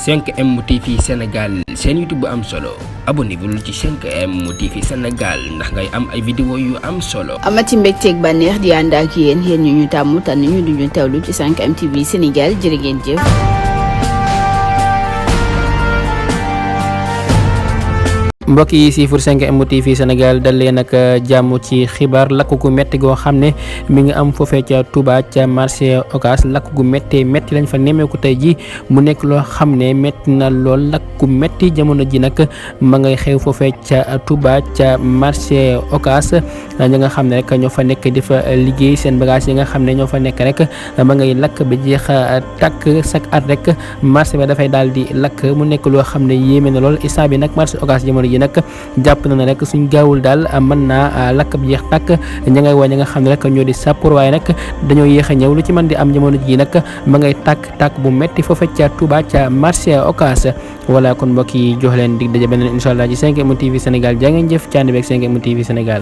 5M TV Sénégal seen YouTube bu am solo abonnez-vous ci 5M TV Sénégal ndax ngay am ay vidéo yu am solo. amati mbégteeg bànneex di ànd ak yéen ñu tàmm tànn ñu duñu teewlu ci 5M TV Sénégal jërë ngeen jëf. mbokk yi siifur 5M TV Sénégal dal leen ak jàmm ci xibaar lakk gu métti goo xam ne mi ngi am foofee ca Touba ca marché Ocass lakk gu méttee métti lañ fa nemmeeku tey ji mu nekk loo xam ne métti na lool lakk gu métti jamono ji nag ma ngay xew foofee ca Touba ca marché Ocass ñi nga xam ne rek ñoo fa nekk di fa liggéey seen bagage yi nga xam ne ñoo fa nekk rek ma ngay lakk ba jeex takk chaque at rek marché ba dafay daal di lakk mu nekk loo xam ne yéeme na lool instant bi nag marché Ocass jamono ji nag jàpp na ne rek suñ gaawul daal mën naa lakk bi jeex tàkk ña ngay woo ñi nga xam ne rek ñoo di sàppur waaye nag dañoo yéex a ñëw lu ci mën di am jamono ji nag ma ngay tàkk bu metti foofa ca Touba ca marché Ocass wala kon mbokk yi jox leen dig daje beneen incha allah ci 5M TV Sénégal jaa ngeen jëf ci ànd beeg 5M TV Sénégal.